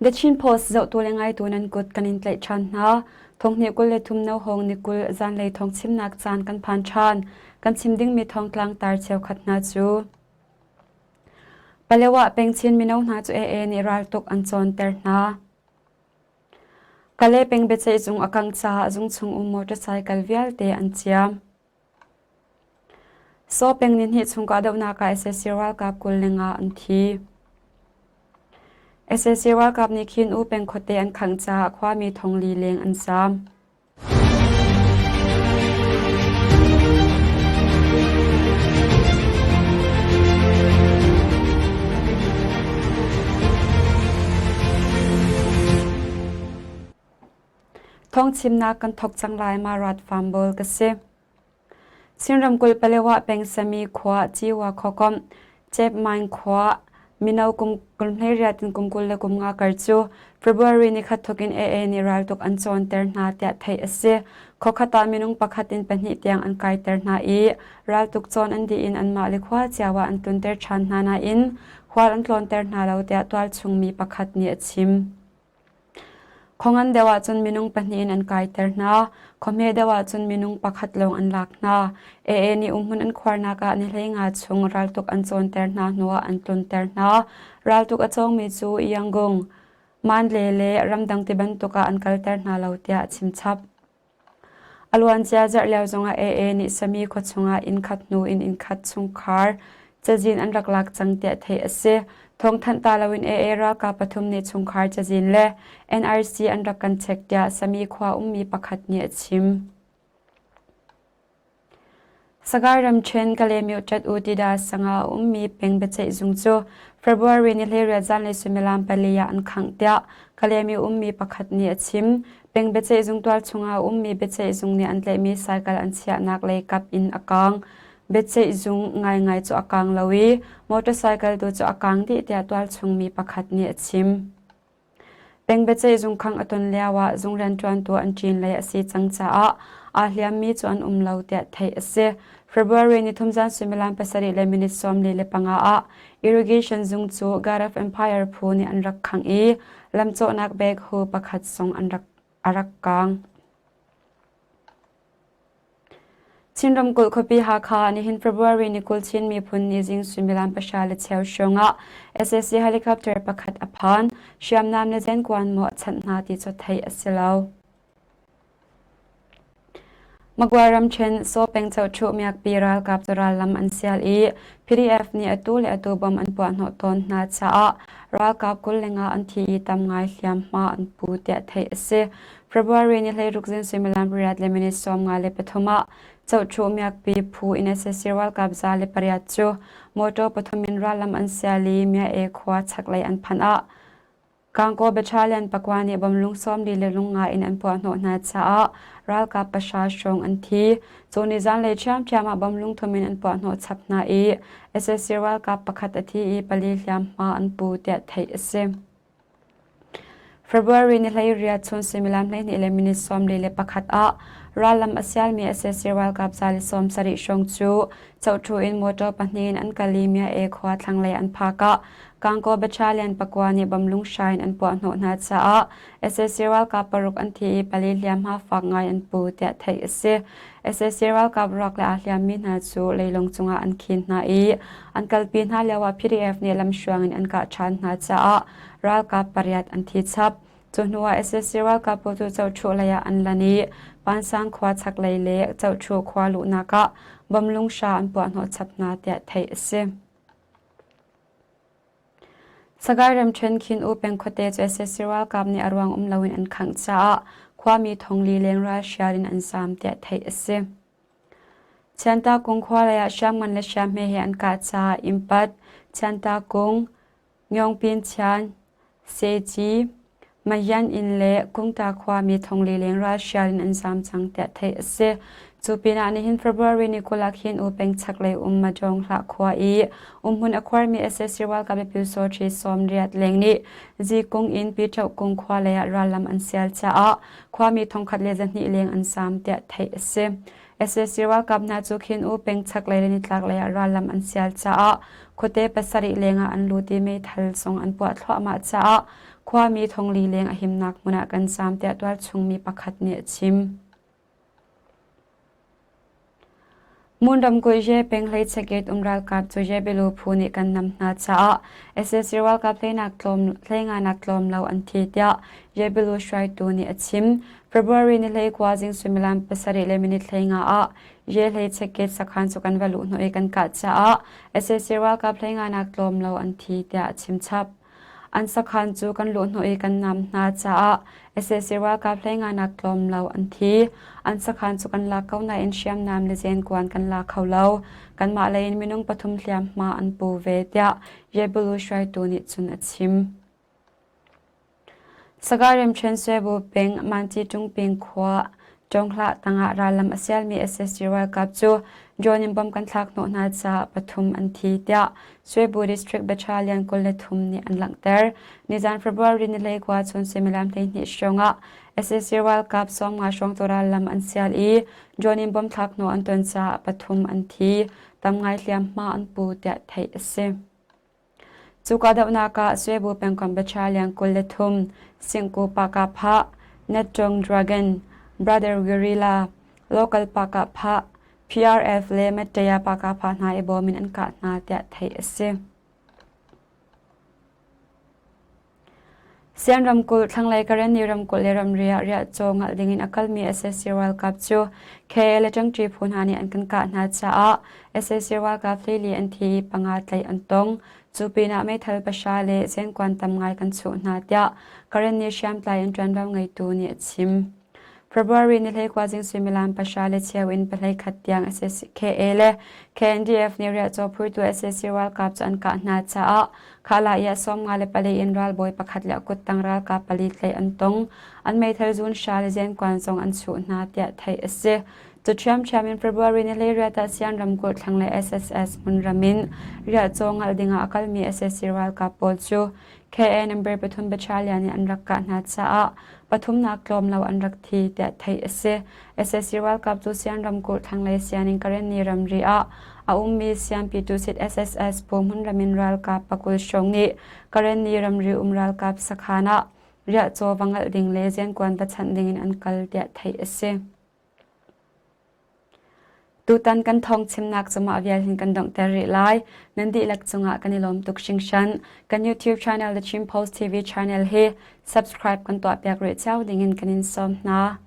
The Chin Post zohtu le ngaitu nan kut kan in tlaih ṭhan hna. Thonghnih 23 no hong ni 20 zanlei thawng chimnak caan kan phan ṭhan. Kan chim dingmi thawngtlang tar cheukhat hna cu Palewa peng Chin mino hna cu AA nih raltuk an cawnter hna. Kale peng biaceih zung a kangh caah zung chung um motorcycle vialte an ciam. Saw peng ni hnih chung kahdohnak ah sac ralkap 25 an thi. Sac ralkap nih khin U peng khuate an khangh caah khuami thongli leng an zaam. Thawngchimnak kan thawk cang lai ma rat farm bawl ka si. Chin ramkulh Palewa peng Sami khua Ciwa khuakomh Chepmine khua mino kum 28 in kum 25 kar cu February ni khat thawk in AA nih raltuk an cawnter hna tiah theih a si. Khuakhat ah minung pakhat in pahnih tiang an kaiter hna i raltuk cawn an dih in anmah le khua cio ah an tlunter ṭhan hna nain khual an tlawnter hna lo tiah tualchung mi pakhat nih a chim. Khuangan deuh ahcun minung pahnih in an kaiter hna. Khuahme deuh ahcun minung pakhat lawng an lak hna. AA nih umhmun an khuarnak ah ni 15 chung raltuk an cawnter hna hnuah an tlunter hna. Raltuk a cawngmi cu Yangon, Mandalay le ramdang tibantuk ah an kalter hna lo tiah a chimchap. A luancia zarh lio zongah AA nih Sami khua chungah innkhat hnu in innkhat chungkhar cazin an rak lak cang tiah theih a si. Thawngthanh ta loin AA ralkap pathum nih chungkhar cazin le NRC an rak kan check tiah Sami khua ummi pakhat nih a chim. Sagaing ramṭhen Kalaymyo ṭat U Tida sang ah a ummi peng biaceih zung cu February ni 18 zanlei suimilam pali ah an khangh tiah Kalaymyo ummi pakhat nih a chim. Peng biaceih zung tualchung ah a ummi biaceih zung nih an tlaihmi cycle an chiahnak lei kap in a kaang. Biaceih zung ngaingai cu a kaang lo i motorcycle tu cu a kaang dih tiah tualchung mi pakhat nih a chim. Peng biaceih zungkhang a ton lioah zung rianṭuantu an ṭin lei a si cang caah aa hliammi cu an um lo tiah theih a si. February nithum zan suimilam pasarih le minute 45 ah irrigation zung cu God of Empire phu nih an rak khangh i lamcawhnak bag hu pakhat zong an rak a rak kaang. Chin ramkulh khuapi Hakha nihin February ni 20 Chin miphun ni zing suimilam pahra le cheu hrawng ah sac helicopter pakhat a phan. Hriamnam le zenkuan maw a chanh hna ti cu theih a si lo. Magwa ramṭhen Saw peng Chohṭhuh miakpi ralkap cu rallam an sial i PDF nih atu le atu bom an puahhnawh tawn hna caah ralkap 25 an thi i tam ngai hliamhma an pu tiah theih a si. February ni 16 zing suimilam riat le minute 53 ah Chohṭhuh miakpi phu in sac ralkap 108 cu motor pathum in rallam an sial i Mya-e khua chaklei an phanh ah Gangaw Battalion pakua nih bomlung 40 le lungnga in an puahhnawh hna caah ralkap pahra hrawng an thi. Cu ni zanlei ṭhiamṭhiam ah bomlung thum in an puahhnawh chap hna i sac ralkap pakhat a thi i pali hliamhma an pu tiah theih a si. February ni 18 chun suimilam 12 le minute 41 ah rallam a sialmi sac ralkap 170 hrawng cu Chohṭhu in motor pahnih in an kal i Mya-e khua thlanglei an phak ah Gangaw Battalion pakua nih bomlung hrai in an puahhnawh hna caah sac ralkap paruk an thi i pali hliamhma fak ngai an pu tiah theih a si. Sac ralkap ruak le aa hliammi hna cu leilung cungah an khin hna i an kalpi hna lioah PDF nih lamhruang in an kah ṭhan hna caah ralkap pariat an thi chap. Cu hnuah sac ralkap pawl cu Chohṭhuh lei ah an lan i Pansang khua chaklei le Chohṭhuh khua luhnak ah bomlung hra an puahhnawh chap hna tiah theih a si. Sagaing ramṭhen Khin U peng khuate cu sac ralkap nih a ruang um loin an khangh caah khuami thongli leng ralhrial in an zaam tiah theih a si. Chiantakung khua lei ah hriamngan le hriamhme he an kah caah Impat, Chiantakung, Myongpin Chian, Seci, Mayan inn le Kungta khuami thongli leng ralhrial in an zaam cang tiah theih a si. Cu pinah nihin February ni 20 ah khin U peng chaklei um Majong Hlah khua i umhmun a khuarmi sac ralkap le Pyusawṭhi 80 leng nih Zikung in Piṭhohkung khua lei ah rallam an sial caah khuami 1200 leng an zaam tiah theih a si. Sac ralkap hna cu Khin U peng chaklei le nitlaklei ah rallam an sial caah khuate pasarih lengah an lut i meithal zong an puah thluahmah caah khuami thongli leng a himnak hmun ah kan zaam tiah tualchung mi pakhat nih a chim. Mun ramkulh Ye peng hleichekit um ralkap cu Yebilu phu nih kan nam hna caah sac ralkap hleinganak tlawm lo an thi tiah Yebilu hruaitu nih a chim. February ni 19 zing suimilam 7 le minute 15 ah Ye hleichekit sakhan cu kan va luh hnawh i kan kah caah sac ralkap hleinganak tlawm lo an thi tiah a chim chap. An sakhan cu kan luhhnawh i kan nam hna caah sac ralkap hleinganak tlawm lo an thi. An sakhan cu kan lak ko nain hriamnam le zenkuan kan la kho lo. Kanmah lei in minung pathum hliamhma an pu ve tiah Yebulu hruaitu nih cun a chim. Sagaing Remṭhen Suaibu peng Manti Tungping khua Ṭawnghlah tangah rallam a sialmi sac ralkap cu drone in bomb kan thlak hnawh hna caah pathum an thi tiah Suaibu District Battalion 23 nih an langhter. Nizan February ni 19 chun suimilam 12 hrawng ah sac ralkap 50 hrawng cu rallam an sial i drone in bomb thlak hnawh an ton caah pathum an thi, tam ngai hliamhma an pu tiah theih a si. Cu kahdohnak ah Suebu pengkomh Battalion 23, Singku Pakapha, Netṭung Dragon, Brother Guerrilla, Local Pakapha, PRF le Mettaya Pakapha hna i bawm in an kah hna tiah theih a si. Sian ramkulh, thlanglei Karenni ramkulh le ramri ah riahcaw ngalh dingin a kalmi sac ralkap cu KA le ṭangṭi phu hna nih an kan kah hna caah sac ralkap 14 an thi i panga tlaih an tong. Cu pinah meithal pahra le zenkuan tam ngai kan chuh hna tiah Karenni hriamtlai in ṭuanvo ngeitu nih a chim. February ni 19 zing suimilam pahra le cheu in 21 tiang KA le KNDF nih riahcaw phurtu sac ralkap cu an kah hna caah Khala i 54 in ralbawi pakhat le a kuttang ralkap pali tlaih an tong. An meithal zun hra le zenkuan zong an chuh hna tiah theih a si. Cu ṭhiamṭhiam in February ni 18 ah Sian ramkulh thlanglei SSS hmunram in riahcaw ngalh dingah a kalmi sac ralkap pawl cu KA number pathum battalion nih an rak kah hna caah pathumnak tlawm lo an rak thi tiah theih a si. Sac ralkap cu Sian ramkulh thlanglei Sianing Karenni ramri ah a ummi Sianpi Tusit SSS Pu Hmunram in ralkap pakul hrawng nih Karenni ramri um ralkap sakhan ah riahcaw va ngalh ding le zenkuan va chanh ding in an kal tiah theih a si. Tutan kan thawng chimnak cu mah vial hin kan donghter rih lai. Nan dihlak cungah kan i lawm tuk hringhran. Kan YouTube channel The Chin Post TV channel hi subscribe kan tuahpiak rih cio dingin kan in sawm hna.